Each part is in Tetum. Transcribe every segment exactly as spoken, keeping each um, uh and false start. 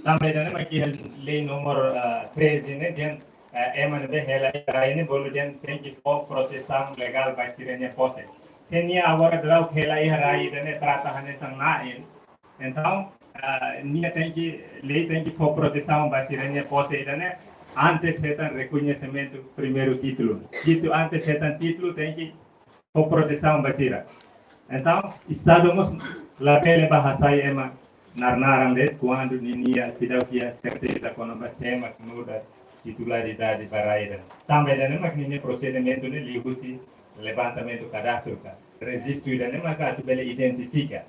Tanba ida-ne'e mak iha lei númeru, ah, treze ne'e dehan, ah, ema ne'ebé hela iha rai ne'e bolu dehan tenke fó protesaun legál ba sira-nia pose. Se nia agora daudaun hela iha rai ida-ne'e trata hanesan na'in. Entaun, ah, nia tenke, lei tenke fó protesaun ba sira-nia pose ida-ne'e antes hetan rekoñesimentu primeiru títulu. Títulu antes hetan títulu tenke fó protesaun ba sira. Entaun, Estadu mós labele bá hasai ema nia naran de'it kuandu ninia seidauk iha serteza kona-ba sé mak nu'udar titularidade ba rai ida-ne'e. Tanba ida-ne'e mak ninia prosedimentu ne'e liuhusi levantamentu kadastru ka rejistu ida-ne'e mak atu bele identifika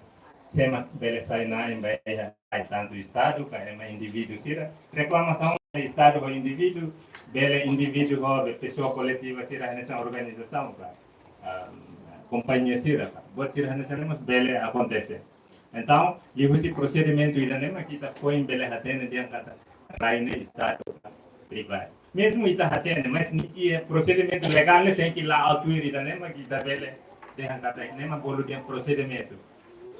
sé mak bele sai na'in ba iha rai, tantu Estadu ka ema indivíduu sira. Reklamasaun Estadu ho indivíduu, bele indivíduu ho be pesoa koletiva sira hanesan organizasaun ka, ah, kompañia sira ka. Buat sira hanesan ne'e mós bele akontese. Entaun, liuhusi prosedimentu ida-ne'e mak ita foin bele hatene dehan katak rai ne'e Estadu ka privadu. Mezmu ita hatene, mas nia prosedimentu legál ne'e tenke la'o tuir ida-ne'e mak ita bele dehan katak ne'e mak bolu dehan prosedimentu.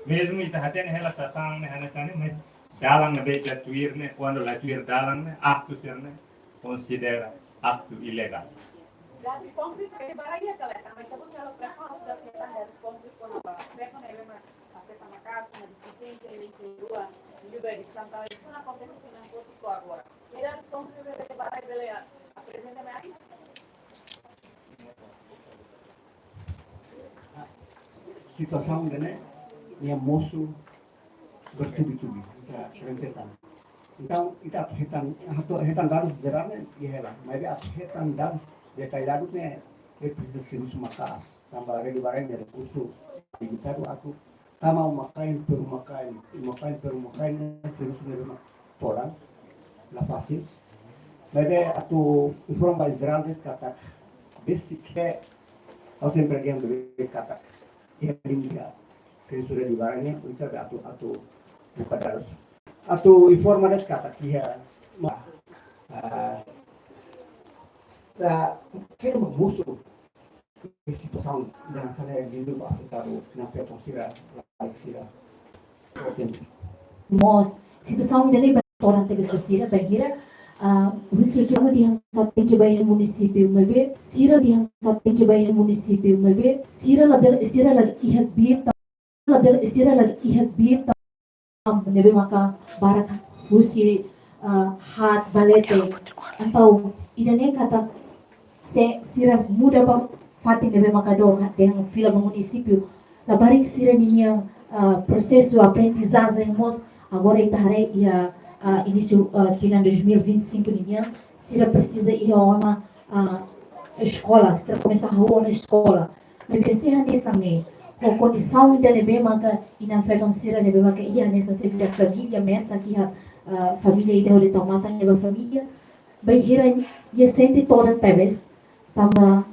Mezmu ita hatene hela sasán ne'e hanesan ne'e, mas dalan ne'ebé ita tuir ne'e, kuandu la tuir dalan ne'e, aktu sira-ne'e konsidera aktu ilegál. Dadus konkretu ke bara iha kala, tanba ita-boot selalu prepara sudah kita dadus konkretu kona-ba, prepara ne'e memang afeta maka'as, kona-ba defisiénsia, ini semua, ini juga di Santa, itu na akontese ke nan koti ko agora. Ida-ne'e stontu bele, bele, bele, ya, aprezenta mai. Situasaun ida-ne'e, nia mosu bertubi-tubi, ita rentetan. Entaun, ita atu hetan, atu hetan dadus jeralnya, iha hela. Maibé atu hetan dadus detayadu ne'e, ne'e presiza servisu maka'as. Tanba rede barak ne'e rekursu limitadu, atu tama uma-kain, per uma-kain, uma-kain, per uma-kain, servisu ne'e mak todan, la fasil. Maibé atu informa ba Israel de'it katak, besik ke, ha'u sempre dehan de'it katak, iha limite, servisu rede barak ne'e, bisa be atu, atu buka dadus. Atu informa de'it katak, iha, ma, ah, ah, sira mosu, situasaun ida-ne'e liuliu ba afetadu na'in-feton sira, labarik sira. Oke. Mós, situasaun ida-ne'e ba todan tebes ba sira, bainhira, ah, husi kira dehan katak tenke ba iha munisípiu, maibé, sira dehan katak tenke ba iha munisípiu, maibé, sira labele, sira la iha bita, labele, sira la iha bita, ne'ebé maka barak husi, ah, haat ba leten. Entaun, ida-ne'e katak se sira muda ba fatin ne'ebé maka dor dehan fila ba munisípiu, labarik sira-ninia, ah, prosesu aprendizajen mós agora ita haree iha, ah, inísiu, ah, tinan dois mil e vinte e cinco ninian, sira presiza iha ona, ah, eskola, sira komesa hahú ona eskola. Maibé se hanesan ne'e, ho kondisaun ida ne'ebé maka inan-feton sira ne'ebé maka iha hanesan xefe família, mesak iha, ah, família ida hodi tau matan ne'ebá família, bainhira nia sente todan tebes, tanba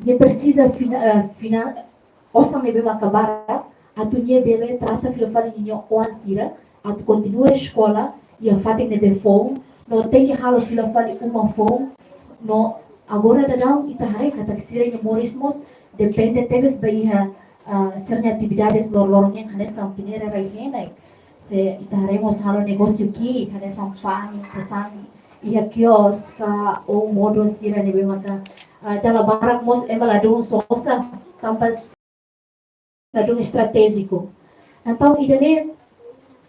nia presiza fina-, ah, fina-, osan ne'ebé maka barak, atu nia bele trata fila fali ninia oan sira, atu kontinua eskola, iha fatin ne'ebé foun, no tenke halo fila fali uma foun, no agora daudaun ita haree katak sira-nia moris mós depende tebes ba iha, ah, sira-nia atividades loroloron nian hanesan peneira rai-henek. Se ita haree mós halo negósiu ki'ik, hanesan fa'an, sasán, iha kios ka ou modo sira ne'ebé maka, ah, dala barak mós ema ladún sosa, tanba ladún estratéjiku. Entaun, ida-ne'e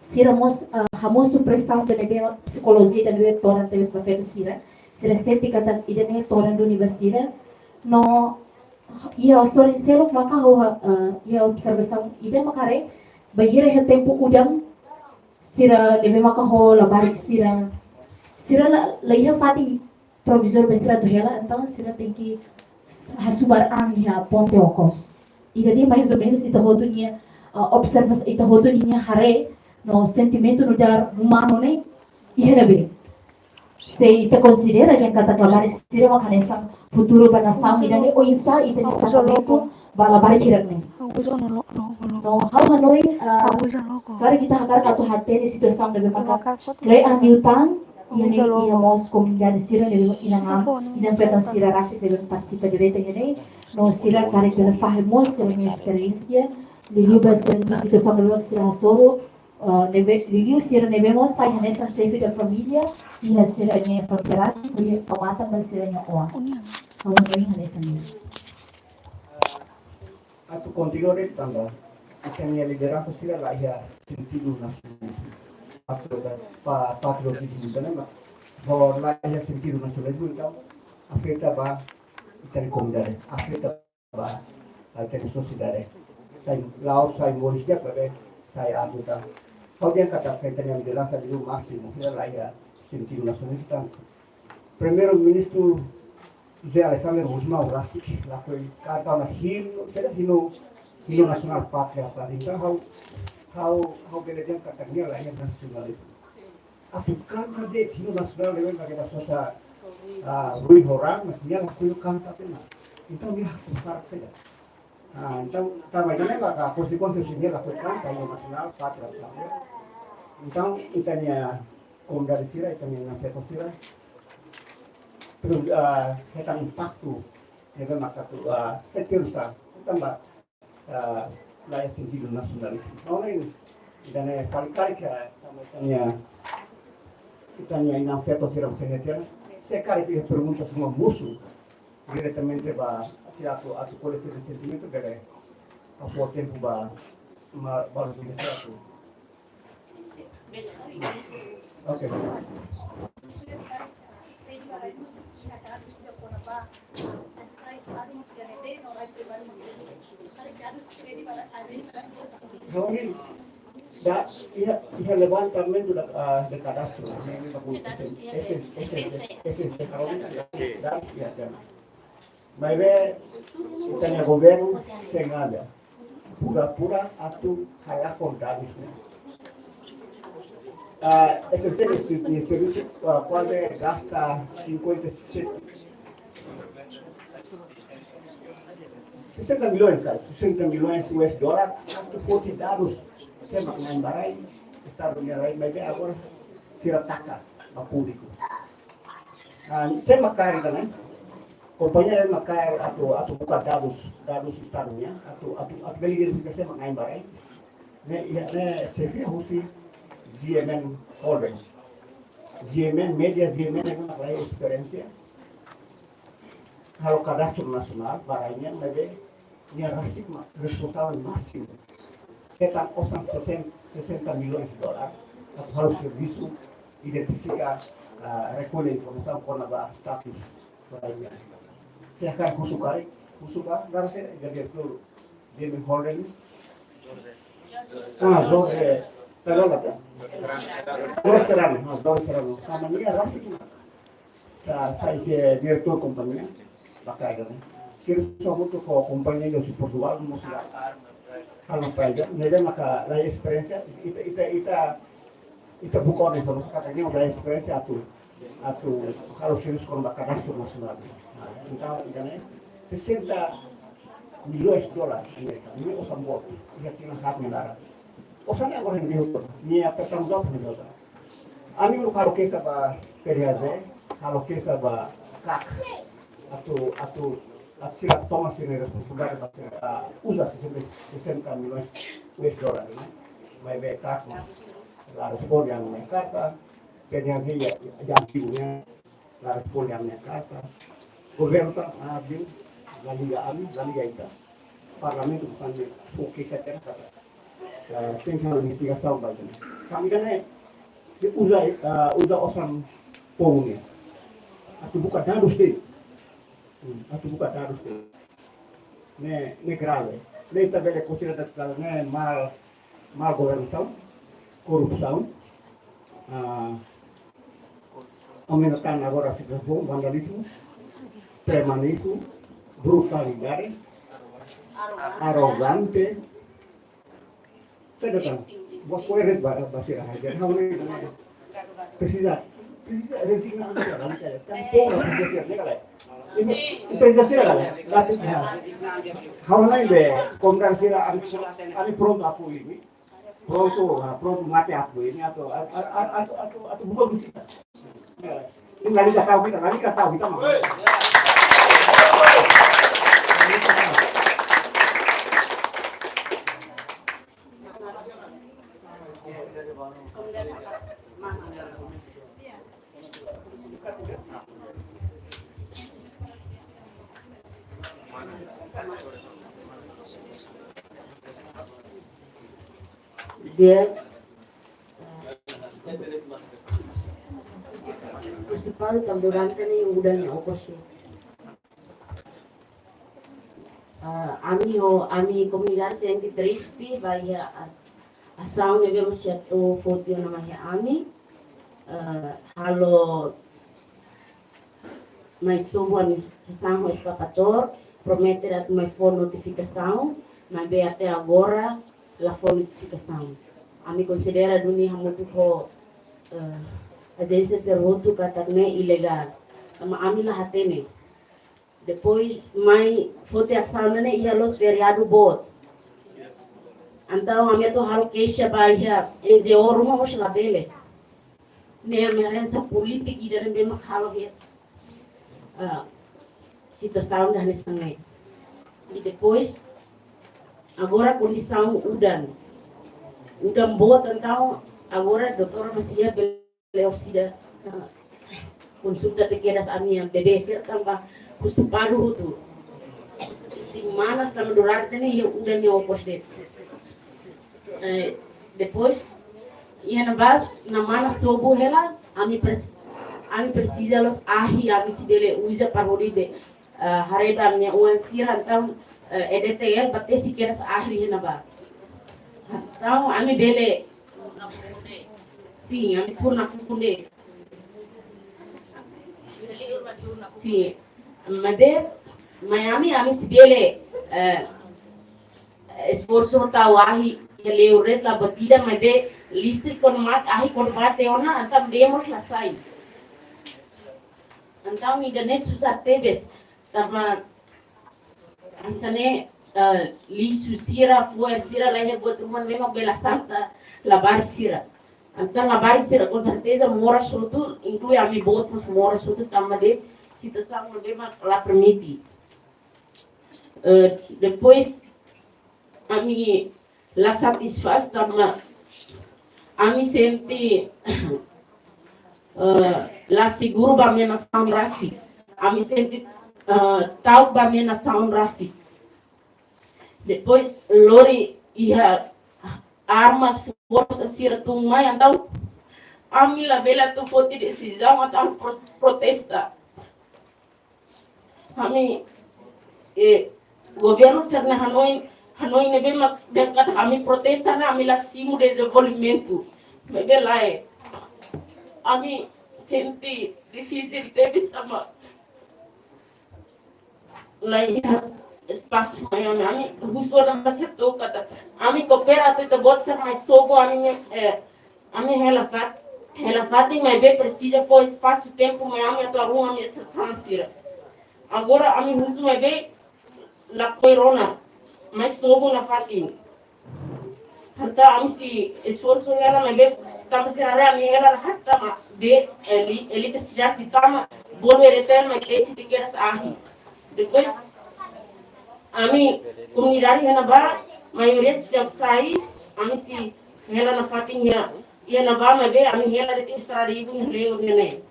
sira mós, ah, hamosu presaun ida ne'ebé psikolojia ida ne'ebé todan tebes ba feto sira. Sira sente katak ida-ne'e todan duni ba sira. No iha sorin seluk maka ha'u, ah, iha observasaun ida maka haree, bainhira iha tempu udan, sira ne'ebé maka ho labarik sira, sira la, la iha fatin provizóriu ba sira atu hela, entaun sira tenke hasubar an iha ponte okos. Ida-ne'e mais ou menus ita hotu nia, ah, observa, ita hotu nia haree, no sentimentu nu'udar umanu ne'e iha ne'ebé. Se ita konsidera dehan katak labarik sira maka hanesan futuru ba nasaun ida-ne'e, oinsá ita-nia tratamentu ba labarik hirak ne'e. No ha'u hanoin, ah, karik ita hakarak atu hatene situasaun ne'ebé maka kle'an liután, iha ne'e iha mós komunidade sira ne'ebé inan-aman, inan-feton sira rasik ne'ebé partisipa direta iha ne'e, no sira karik bele fahe mós sira-nia esperiénsia, liuliu ba sira-nia situasaun ne'ebé sira hasoru, eh, ne'ebé, liuliu sira ne'ebé mós sai hanesan xefe da família, iha sira-nia fronteira, sira-nia pamatan ba sira-nia oan. Ha'u hanoin hanesan ne'e. Atu kontinua de'it tanba ita-nia lideransa sira la iha sentidu nasionalizmu. Patriota-, pa-, patriotizmu, ita-nia mak. Ho la iha sentidu nasionalizmu, entaun afeta ba ita-nia komunidade, afeta ba ita-nia sosiedade. Sai, la'ós sai moris di'ak, maibé sai atu tan. Ha'u dehan katak ita-nia lideransa liu másimu, sira la iha sentidu nasionalizmu, entaun Primeiru-Ministru José Alexander Gusmão rasik lakohi kanta ona hinu, sira hinu, hinu nasionál pátria, pátria. Entaun ha'u, ha'u, ha'u bele dehan katak nia la iha nasionalizmu. Atu kanta de'it hinu nasionál ne'ebé mak ita sosa, ah, ruin ho raan, mas nia lakohi kanta tiha ona. Entaun nia hakfodak saida. Ah, entaun, tanba ida-ne'e maka konsekuénsia husi nia lakohi kanta hinu nasionál pátria, pátria. Entaun, ita-nia komunidade sira, ita-nia inan-feton sira, perlu, ah, hetan impaktu, ne'ebé maka atu, ah, seterus sa, tanba, ah, la iha sentidu nasionalizmu. Entaun, ne'e, ida-ne'e fali karik, tanba ita-nia, ita-nia inan-feton sira sira-nia, se karik iha pergunta semua mosu diretamente ba sira atu, atu ko'alia sira-nia sentimentu, bele fó tempu ba, ma, ba sira atu. Ok. Ha'u-nia, da, iha, iha levantamentu da, ah, de kadastru, ne'e, ne'e, ne'e, S N, S N, S N, S N, ha'u-nia, da, iha, da. Maibé, ita-nia governu sengaja pura-pura atu halakon dadus ne'e. Ah, S N C nia servisu, ah, kuaze gasta cinquenta e sete, sessenta milhões, cara, sessenta milhões U S dólar, atu foti dadus, sé mak na'in ba rai, estadu nia rai, maibé agora sira taka ba públiku. Ah, sé mak kaer ida-ne'e? Kompañia ne'e mak kaer atu, atu buka dadus, dadus estadu nian, atu, atu, atu bele identifika sé mak na'in ba rai. Ne'e, iha, ne'e xefia husi G M N Holdings. G M N, média G M N ne'e mak la iha esperiénsia halo kadastru nasionál ba rai nian, maibé nia rasik mak responsavel másimu. Hetan osan sessenta, sessenta milhões dólar, atu halo servisu, identifika, ah, rekolla informasaun kona-ba status ba rai nian. Se hakarak husu karik, husu ba, naran sé, jadi itu, G M N Holding. Ah, Jorge, Serrano, tá? Jorge Serrano, ah, Jorge Serrano. Tanba nia rasik mak sa, sai se diretór kompañia, ba kaer ida-ne'e. Sira hamutuk ho kompañia husi Portugal, mós la halo ba rai ida, ne'ebé maka la iha esperiénsia, ita, ita, ita, ita buka ona informasaun katak nia la iha esperiénsia atu, atu halo servisu kona-ba kadastru nasionál. Nah, entaun, ida-ne'e, sessenta milhões dólar Amérika, ne'e osan boot, iha tinan haat nia laran. Osan ne'e agora nia, nia pertanggungjawab nia. Ami uluk halo keixa ba P D H Z, halo keixa ba kak, atu, atu, atu sira toma sira-nia responsabilidade ba sira, ah, uza sessenta, sessenta milhões U S dólar ne'e. Maibé kak la responde ami-nia karta, P D H Z iha, iha antigu ne'e, la responde ami-nia karta. Governu tan, ah, abriu, la liga ami, la liga ita. Parlamentu bukan di, oke, saya kira kata, eh, tenke halo investigasaun ba ida-ne'e. Tanba ida-ne'e, nia uza, eh, uza osan povu nian atu buka dadus de'it. Hmm, atu buka dadus de'it. Ne'e, ne'e grave. Ne'e ita bele konsidera katak ne'e mal, mal governasaun, korrupsaun, ah, aumenta tan agora situasaun, vandalizmu, premanizmu, brutalidade, arrogante. Saida tan? Buat koerente ba, ba sira haja. Ha'u ne'e presiza, presiza rezigna ami sira, ami sira. Tan povu presiza sira, ne'e ka lae? Ini, ini presiza sira ka lae? Tapi, ya. Ha'u ne'e be, komunidade sira, ami, ami prontu apoiu, prontu, ah, prontu mate apoiu, atu, atu, atu, atu, atu buka justisa. Ini lagi ka tau kita, lagi ka tau kita, mah. Di'ak, eh, husi Palu tanba durante ne'e udan nia okos de'it. Eh, ami ho, ami komunidade sente triste ba iha a-, asaun ne'ebé mós atu foti ona mai iha ami. Eh, halo mai sobu ami sasán ho eskavatór, promete atu mai fó notifikasaun, maibé até agora la fó notifikasaun. Ami konsidera duni hamutuk ho, eh, ajénsia sira hotu katak ne'e ilegál. Tanba ami la hatene. Depois mai foti asaun ne'e iha loos feriadu boot. Entaun ami atu halo keixa ba iha N G O ruma mós labele. Ne'e ameasa polítika ida ne'ebé mak halo iha, ah, situasaun ida hanesan ne'e. I depois, agora kondisaun udan. Udan boot entaun, agora doutora Masia bele orsida, ah, konsulta te kedas ami-nia bebé sira tanba husu padu hotu. Semana tanba durante ne'e iha udan nia okos de'it. Eh, depois, iha ne'ebá, na mana sobu hela, ami pres-, ami presiza loos ahi, ami sei bele uza para hodi be, eh, haree ba ami-nia oan sira, entaun, eh, E D T L, ba tesi kedas ahi iha ne'ebá. Entaun, ami bele, sin, ami purna fukunde. Sin, maibé, mai ami, ami sei bele, eh, esforsu tau ahi, iha li'ur de'it la buat ida, maibé listrik kuandu mate, ahi kuandu mate ona, entaun bee mós la sai. Entaun ida-ne'e susar tebes, tanba hanesan ne'e, eh, lixu sira, fo'er sira, la iha buat ruma ne'ebé mak bele santa labarik sira. Entaun labarik sira, com certeza, moras hotu, inklui ami boot mós moras hotu, tanba de'it situasaun ne'ebé mak la permite. Eh, depois, ami la satisfás tanba ami sente, eh, la seguru ba ami-nia nasaun rasik. Ami sente, eh, ta'uk ba ami-nia nasaun rasik. Depois, lori iha armas forsa sira tun mai, entaun ami labele atu foti desizaun atu pro-, protesta. Ami, eh, governu sira-nia hanoin, hanoin ne'ebé mak dehan katak ami protesta ne'e ami la simu dezenvolvimentu. Maibé lae. Ami sente difisil tebes tanba la iha espasu mai ami, ami husu ona ba sira hotu katak ami koopera atu ita-boot sira mai sobu ami-nia, eh, ami hela fat-, hela fatin maibé presiza fó espasu tempu mai ami atu arruma ami sasán sira. Agora ami husu maibé lakohi rona, mai sobu nafatin. Entaun ami sei esforsu hela maibé tanba sira haree ami hela la hakat tanba be, eh, li-, eletrisidade sei tama, bolu E D T L mai tesi te kedas ahi. Depois, ami komunidade iha ne'ebá, maioria seidauk sai, ami sei hela nafatin iha, iha ne'ebá maibé ami hela de'it estrada ibun iha li'ur ne'e.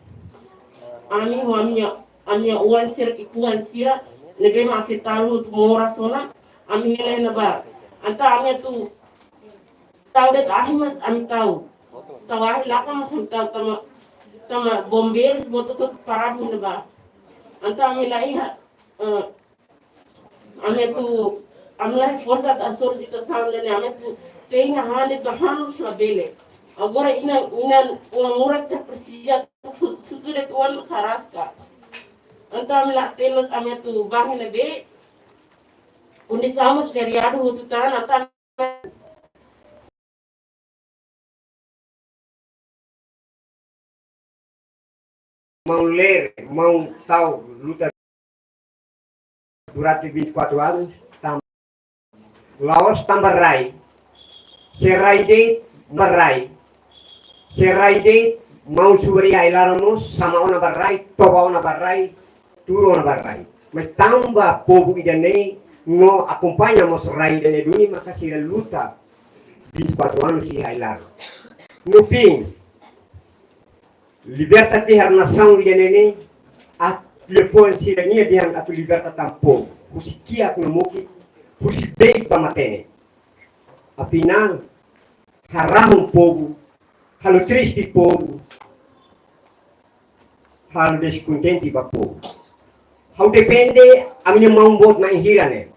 Ami ho ami-nia, ami-nia oan sira, ki'ikoan sira, ne'ebé mak afetadu hotu moras ona, ami hela iha ne'ebá. Entaun ami atu tau de'it ahi mós ami tau. Tau ahi lakan mós ami tau tanba, tanba bombeirus boot hotu paradu iha ne'ebá. Entaun ami la iha, eh, ami atu, ami la iha forsa atu hasoru situasaun ida-ne'e, ami atu te'in hahán de'it ba han mós labele. Agora inan, inan oan murak sira presiza atu susu de'it oan mós araska. Entaun ami la hatene mós ami atu bá iha ne'ebé, kondisaun mós feriadu hotu tan, entaun maun lee, maun tau luta durante vinte e quatro anos, tanba la'ós tanba rai, se rai de'it, ba rai, se rai de'it, maun subar iha ai-laran mós, sama ona ba rai, toba ona ba rai, tuur ona ba rai. Mas tanba povu ida-ne'e, no akompaña mós rai ida-ne'e duni, maka sira luta vinte e quatro anos iha ai-laran. No fim, liberta tiha nasaun ida-ne'e, atu liafuan sira-nia dehan atu liberta tan povu. Husi kiak no mukit, husi beik ba matenek. Afinál, harahun povu, halo triste povu, halo deskontente ba povu. Ha'u defende ami-nia maun boot na'in hira ne'e.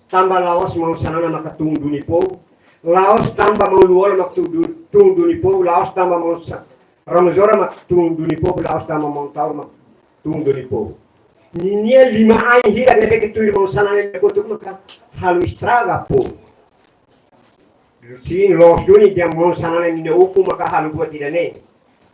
Tanba la'ós maun Xanana maka tun duni povu. La'ós tanba maun Lú-Olo maka tun du-, tun duni povu. La'ós tanba maun Sa-, Ramos Horta maka tun duni povu. La'ós tanba maun Taur maka tun duni povu. Ninia lima ain hira ne'ebé ke tuir maun Xanana ne'e kotuk maka halo estraga povu. Sin, loos duni dehan maun Xanana ninia ukun maka halo buat ida-ne'e.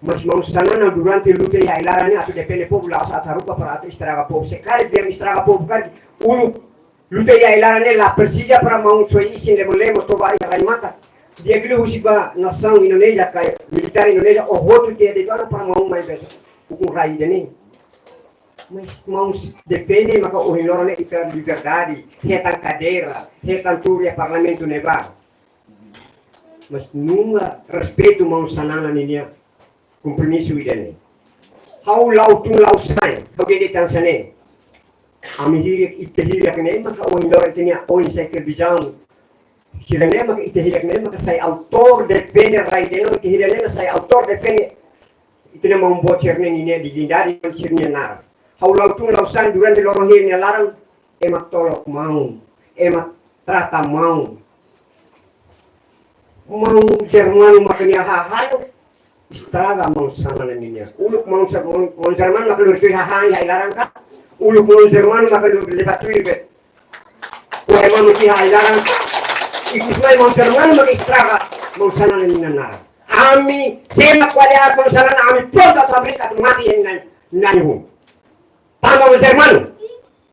Mas maun Xanana durante luta iha ai-laran ne'e atu defende povu, la'ós atu haruka para atu estraga povu. Se karik dehan estraga povu karik, uluk luta iha ai-laran ne'e la presiza para maun soe isin lemo-lemo toba iha rai-matan. Di'ak liu husik ba nasaun Indonézia ka militár Indonézia, o hotu tiha de'it ona para maun mai besa ukun rai ida-ne'e. Mas maun defende maka ohin loron ne'e ita liberdade, hetan kadeira, hetan tuur iha parlamentu ne'ebá. Mas nunka respeitu maun Xanana ninia kompromisu ida-ne'e. Ha'u la'o tun la'o sa'e, ha'u dehan de'it hanesan ne'e. Ami hirak, ita hirak ne'e maka ohin loron ita-nia oin sai televizaun. Sira-ne'e maka ita hirak ne'e maka sai autór defende rai ida-ne'e, ita hirak ne'e sai autór defende ita-nia maun boot sira-ne'e ninia dignidade, sira-nia naran. Ha'u la'o tun la'o sa'e durante loron hira nia laran, ema tolok maun, ema trata maun. Maun Germano maka nia hahalok, estraga maun Xanana ninia. Uluk maun Sa-, maun, maun Germano maka lori tuir hahán iha ai-laran ka? Uluk maun Germano maka lori leba tuir be. Kua ema maki iha ai-laran ka? Ikus mai maun Germano maka estraga maun Xanana ninia naran. Ami, se ema ko'alia maun Xanana, ami prontu atu hamriik atu mate iha na'in, na'in-rua. Tanba maun Germano,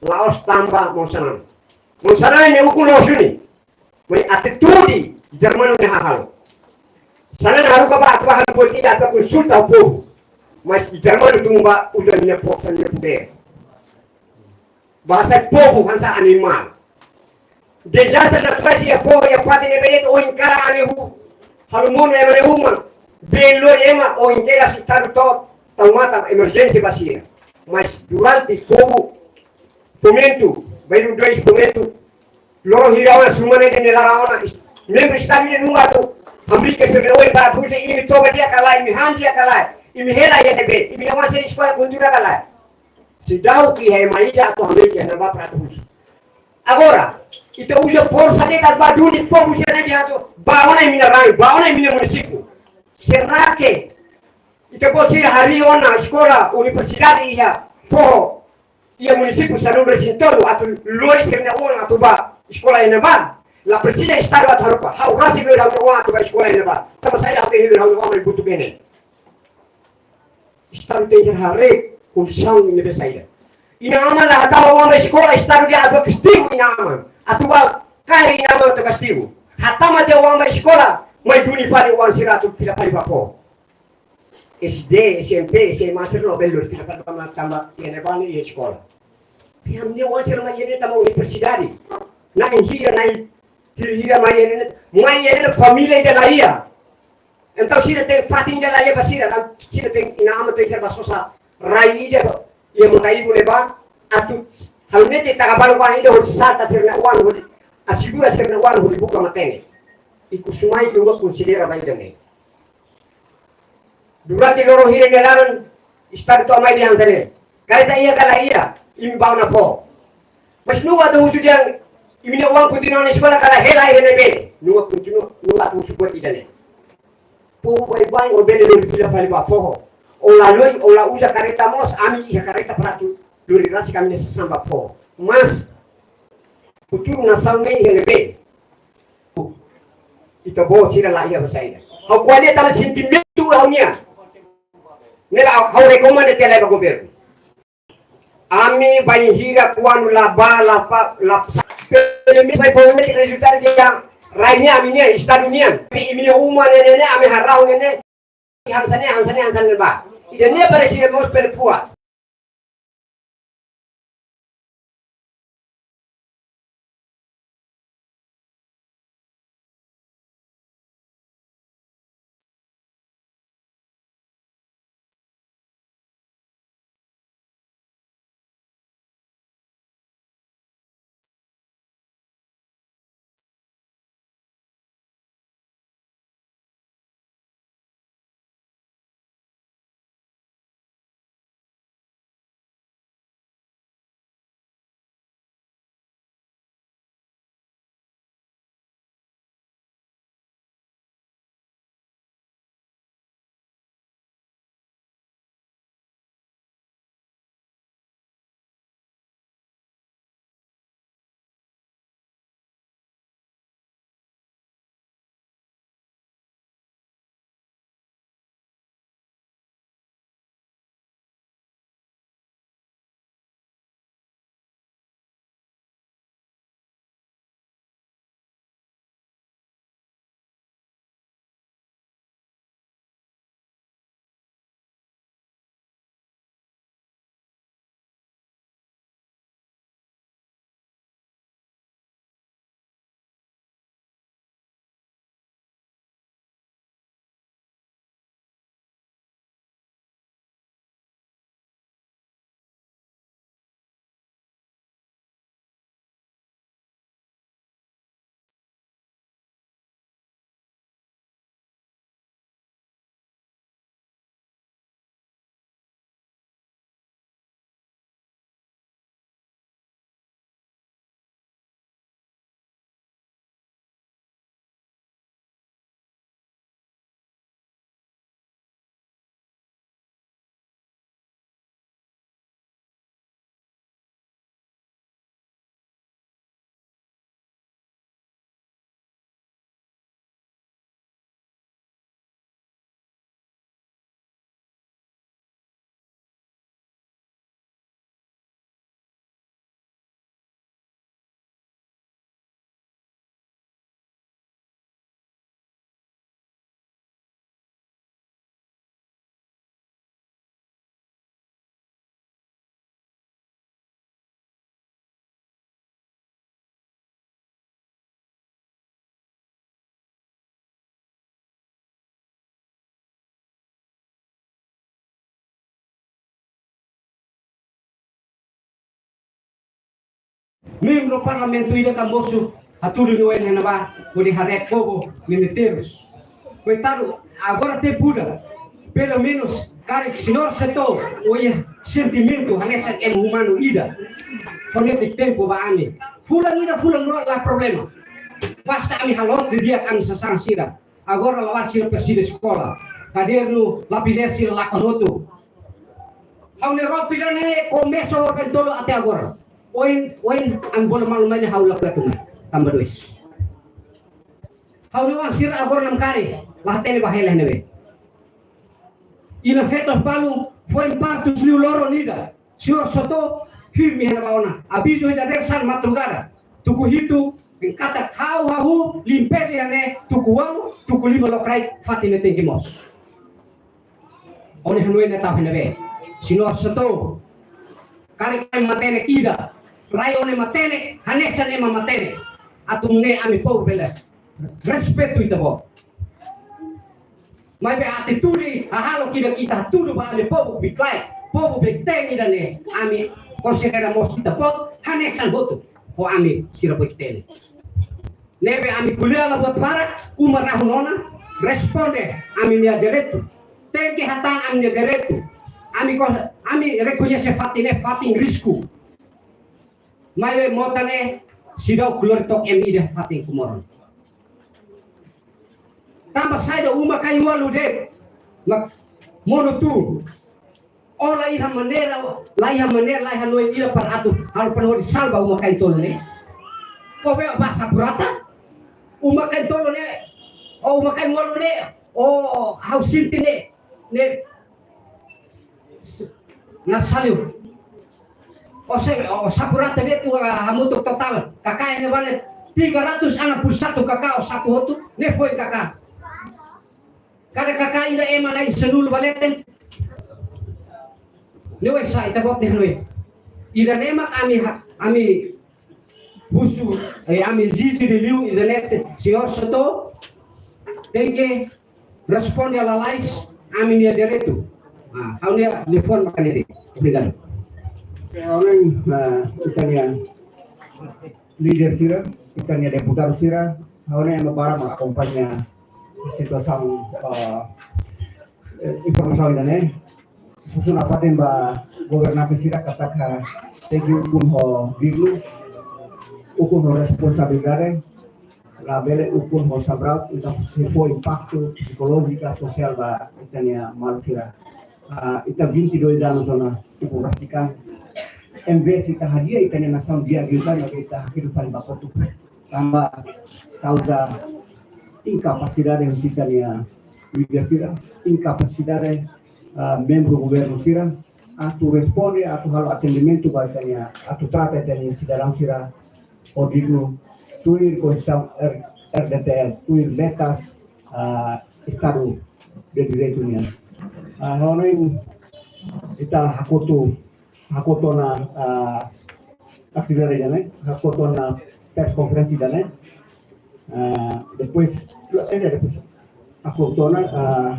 la'ós tanba maun Xanana. Maun Xanana nia ukun loos duni. Maibé atitude Germano ne'e hahalok. Xanana haruka ba atu ba halo buat ida atu konsulta ho povu. Mas Germano tun ba uza ninia forsa, ninia podér. Ba hasai povu hanesan animál. Dezastre naturais iha foho, iha fatin ne'ebé de'it ohin kalan ami halo monu ema nia uma. Bee lori ema ohin kedas, estadu to'o tau matan emerjénsia ba sira. Mas durante povu Fomento, bairru dois Fomento, loron hira ona semana ida nia laran ona, es-, membru estadu ida nunka atu hamriik sira-nia oin para atu husu imi toba di'ak ka lae, imi han di'ak ka lae, imi hela iha ne'ebé, imi-nia oan sira eskola kontinua ka lae. Seidauk iha ema ida atu hamriik iha ne'ebá para atu husu. Agora, ita uza forsa de'it atu ba duni povu sira-ne'e dehan atu ba ona imi-nia rai, ba ona imi-nia munisípiu. Será que ita-boot sira harii ona eskola, universidade iha foho, iha munisípiu sanulu-resin-tolu atu lori sira-nia oan atu ba eskola iha ne'ebá? La presiza estadu atu haruka. Ha'u rasik lori ha'u-nia oan atu ba eskola iha ne'ebá. Tanba saida ha'u tenke lori ha'u-nia oan mai butuk iha ne'e? Estadu tenke haree kondisaun ne'ebé saida. Inan-aman la hatama oan ba eskola, estadu dehan atu kastigu inan-aman. Atu ba kaer inan-aman atu kastigu. Hatama de'it oan ba eskola, mai duni fali oan sira atu fila fali ba foho. S D, S M P, S M A sira labele lori fila fali ba mak tanba iha ne'ebá ne'e iha eskola. Iha ne'e oan sira mai iha ne'e tanba universidade. Na'in hira, na'in hira, hira mai iha ne'e. Mai iha ne'e família ida laiha. Entaun sira tenke fatin ida laiha ba sira, entaun sira tenke inan-aman tenke ba sosa rai ida iha Mota-Ibun ne'ebá, atu halo netik taka balun ba ida hodi salta sira-nia oan hodi asegura sira-nia oan hodi buka matenek. Ikus mai ita konsidera ba ida-ne'e. Durante loron hira nia laran, estadu to'o mai dehan hanesan ne'e: Karreta iha ka laiha, imi ba ona fó. Mas nunka atu husu dehan imi-nia oan kontinua ona eskola ka lae, hela iha ne'ebé. Nunka kontinua, nunka atu husu buat ida-ne'e. Povu baibain, ó bele lori fila fali ba foho. Ó la lori, ó la uza karreta mós, ami iha karreta para atu lori rasik ami-nia sasán ba foho. Mas futuru nasaun ne'e iha ne'ebé? Ita-boot sira laiha ba saida. Ha'u ko'alia tanba sentimentu ha'u-nian. Ne'ebé ha'u, ha'u rekomenda tiha lai ba governu. Ami bainhira kuandu la ba, la ba, la sa-, pelo menos vai bom rezultadu iha rai nian, ami-nian, estadu nian. Imi-nia uma ne'e, ne'e, ne'e, ami harau ne'e, ne'e. Hanesan ne'e, hanesan ne'e, hanesan ne'e ba. Ida-ne'e para sira mós bele puas. membru parlamentu ida ka mosu hatudu no en na ba, hodi haree povu meme terus. Koitadu, agora tempu ida, pelumenus, karik señór Seto, oinsá sentimentu, hanesan ema umanu ida. Fó netik tempu ba ami. Fulan ida, fulan rua, la problema. Basta ami halo di'ak ami sasán sira. Agora la'ós sira presiza eskola. Kadernu, lapizeira sira lakon hotu. Ha'u-nia roupa ida-ne'e komesa ho bentolo até agora. Oin, oin, ami bolu malu mai ne'e ha'u la kuat mai. Tanba dois. Ha'u-nia oan sira agora namkari, la hatene ba hela ne'ebé. Inan-feton balu foin partu liu loron ida. Señór Seto firme iha ne'ebá ona. Avizu iha dadeer-saan madrugada. Tuku hitu, katak ha'u hahú limpeza iha ne'e tuku ualu, tuku lima lokraik fatin ne'e tenke moos. Ó-nia hanoin ne'e tau iha ne'ebé? Señór Seto, karik rai matenek ida, rai ó-nia matenek hanesan ema matenek. Atu nune'e ami povu bele respeitu Ita-Boot. Maibé atitude hahalok ida ke Ita hatudu ba ami povu Biklaik, povu Beik-Teen ida-ne'e, ami konsidera mós Ita-Boot hanesan hotu ho ami sira Beik-Teen. Ne'ebé ami ko'alia la buat barak, uma rahun ona, responde ami-nia direitu. Tenke hatán ami-nia direitu. Ami ko-, ami rekoñese fatin ne'e fatin risku. Maibé mota ne'e seidauk lori took ema ida fatin Komoru. Tanba saida uma-kain ualu de'it mak monu tun. Ó la iha maneira, la iha maneira, la iha hanoin ida para atu halo para hodi salva uma-kain tolu ne'e. Ó bele bá sapu rata, uma-kain tolu ne'e, ó uma-kain ualu ne'e, ó ha'u sente ne'e, ne'e na saliu. Ó se, ó sapu rata de'it, ó hamutuk totál. Kaká ne'e vale tiga ratus enam puluh satu kaká, ó sapu hotu, ne'e foin kaká. Kada kaká ida ema na'in-sanulu ba leten. Ne'e oinsá Ita-Boot nia hanoin? Ida-ne'e mak ami ha-, ami husu, eh, ami ezije liu ida-ne'e, señór Seto tenke responde lalais ami-nia direitu. Ah, ha'u-nia telefone maka ne'e de'it. Obrigadu. Oke, ha'u-nia, ah, ita-nia líder sira, ita-nia deputadu sira, ha'u-nia ema barak mak akompaña situasaun, ah, eh, informasaun ida-ne'e. Husu nafatin ba governante sira katak tenke ukun ho dignu, ukun ho responsabilidade, labele ukun ho sabraut, entaun sei fó impaktu psikolójika, sosiál ba ita-nia maluk sira. Ah, ita vinte e dois anos ona ukun rasik an. Em vez ita hadi'a ita-nia nasaun di'ak liután, maibé ita hakidu fali ba kotuk. Tanba kauza inkapasidade husi ita-nia líder sira, inkapasidade, ah, membru governu sira, atu responde, atu halo atendimentu ba ita-nia, atu trata ita-nia sidadaun sira ho dignu, tuir Konstituisaun R-, R D T L, tuir metas, ah, Estadu de Direitu nian. Ah, ha'u hanoin ita hakotu, hakotu ona, ah, atividade ida-ne'e, hakotu ona press conference ida-ne'e. Ah, depois, eh, depois, hakotu ona, ah,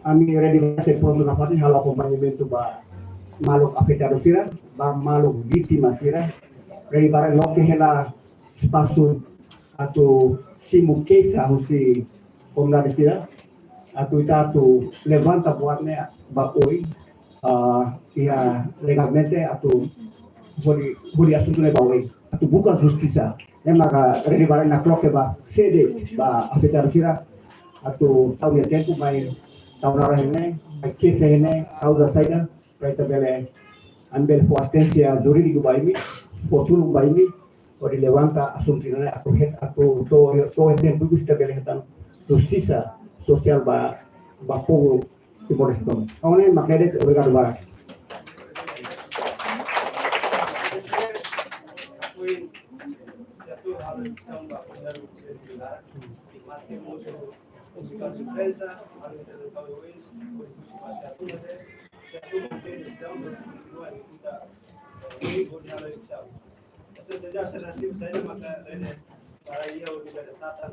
ami ready ba sei prontu nafatin halo akompañamentu ba maluk afetadu sira, ba maluk vítima sira. Ready ba loke hela espasu atu simu keixa husi komunidade sira, atu ita atu levanta buat ne'e ba oin, ah, iha legalmente atu hodi, hodi asuntu ne'e ba oin, atu buka justisa. Ema ka ready ba nakloke ba sé de'it ba afetadu sira, atu tau nia tempu mai tau naran iha ne'e, mai keixa iha ne'e, kauza saida, para ita bele, ami bele fó asisténsia jurídika ba imi, fó tulun ba imi, hodi levanta asuntu ne'e atu het, atu to'o, to'o iha tempu ne'ebé ita bele hetan justisa sosiál ba, ba povu Timor-Leste. Ha'u hanoin mak ne'e de'it, obrigadu barak. Esta alternativa saida maka rede para iha unidade satan.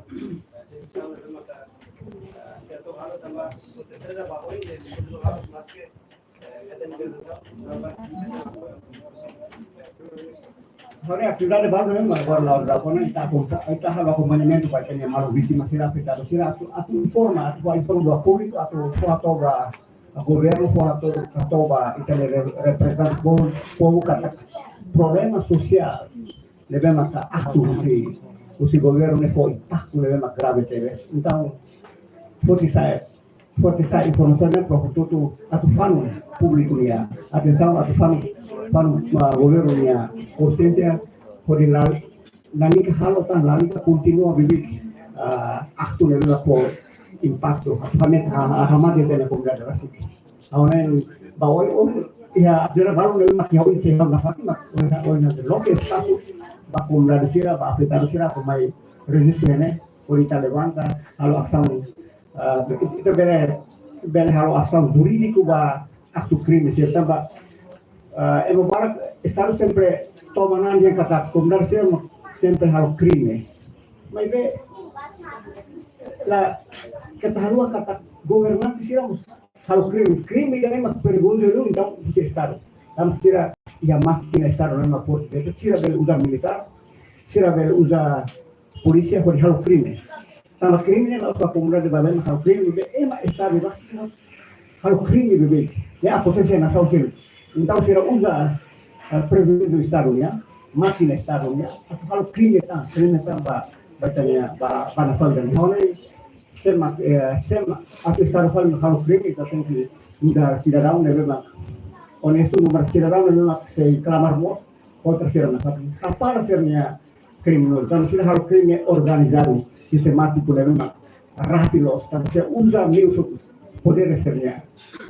Entaun maka, eh, se atu halo tanba, com certeza ba oin, se atu halo maske, eh, ita-nia organizasaun, tanba, eh, apoiu, eh, terus, Ha'u-nia atividade balu ne'e mak agora la ora kona ita akompa-, ita halo akompañamentu ba ita-nia maluk vítima sira, afetadu sira, atu, atu informa, atu fó informa ba públiku, atu fó hato'o ba governu, fó hato'o, hato'o ba ita-nia re-, reprezentante povu, povu katak problema sosiál ne'ebé maka atu husi, husi governu ne'e fó impaktu ne'ebé maka grave tebes. Entaun, foti sai, foti sai informasaun ne'e para hotu-hotu atu fanu públiku nia atensaun, atu fanu, fanu, ah, governu nia konsiénsia, hodi la, lalika halo tan, lalika kontinua bibi, ah, aktu ne'ebé mak fó impaktu, atu hamet, ah, ah, hamat ita-nia komunidade rasik. Ha'u hanoin ba oin, oin, iha atividade balu ne'ebé mak iha oin sei halo nafatin mak, oin, oin loke espasu ba komunidade sira, ba afetadu sira, atu mai rejistu ne'e, hodi ita levanta, halo asaun, ah, ita bele, bele halo asaun jurídiku ba aktu krime sira tanba, ah, ema barak Estadu sempre toman an dehan katak komunidade sira mak sempre halo krime. Maibé, la, keta haluha katak governante sira mós halo krime. Krime ida-ne'e mak perigozu liu, entaun husi Estadu. Tanba sira iha mákina Estadu ne'ebé mak forte. Entaun sira bele uza militár, sira bele uza polísia hodi halo krime. Tanba krime ne'e la'ós ba komunidade balu mak halo krime, be ema Estadu rasik halo krime beibeik. Ne'e akontese iha nasaun sira. Entaun sira uza, eh, priviléjiu Estadu nian, mákina Estadu nian, atu halo krime tan, krime tan ba, ba ita-nia, ba, ba nasaun ida-ne'e. Ha'u hanoin, se mak, eh, se mak atu Estadu fali mak halo krime, ita tenke nu'udar sidadaun ne'ebé mak onestu, nu'udar sidadaun ne'ebé mak sei klamar moos kontra sira nafatin. Hapara sira-nia kriminozu. Tanba sira halo krime organizadu, sistemátiku ne'ebé mak rápidu loos. Tanba sira uza meius podér sira-nia,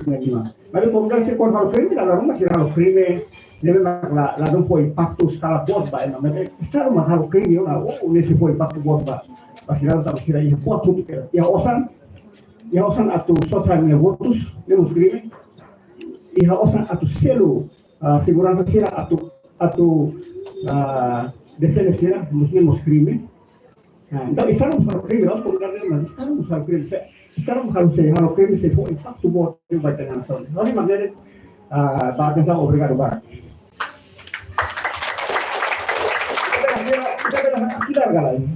nia liman. Maibé komunidade sira kuandu halo krime, dala ruma sira halo krime ne'ebé mak la, ladún fó impaktu eskala boot ba ema. Maibé Estadu mak halo krime ona, oh, ne'e sei fó impaktu boot ba, ba sira, tanba sira iha buat hotu, iha osan, iha osan atu sosa nia votus, ne'e mós krime. Iha osan atu selu, ah, seguransa sira, atu, atu, ah, defende sira, mós ne'e mós krime. Ah, entaun, Estadu mós halo krime, la'ós komunidade, mas Estadu mós halo krime. Se Estadu mós halo, sei halo krime, sei fó impaktu boot ba ita-nia nasaun. Ha'u hanoin mak ne'e, ah, ba atensaun, obrigadu barak.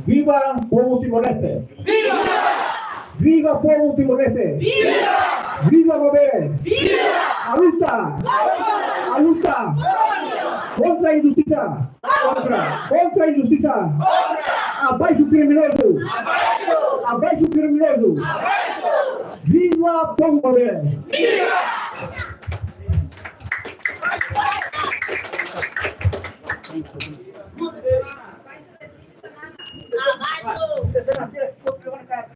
Viva povu Timor-Leste! Viva! Viva povu Timor-Leste! Viva! Viva Maubere! Viva! A luta! A luta! Kontra injustisa! Kontra! Kontra injustisa! Kontra! Abaixo criminoso! Abaixo! Abaixo criminoso! Abaixo! Viva povu Maubere! Viva!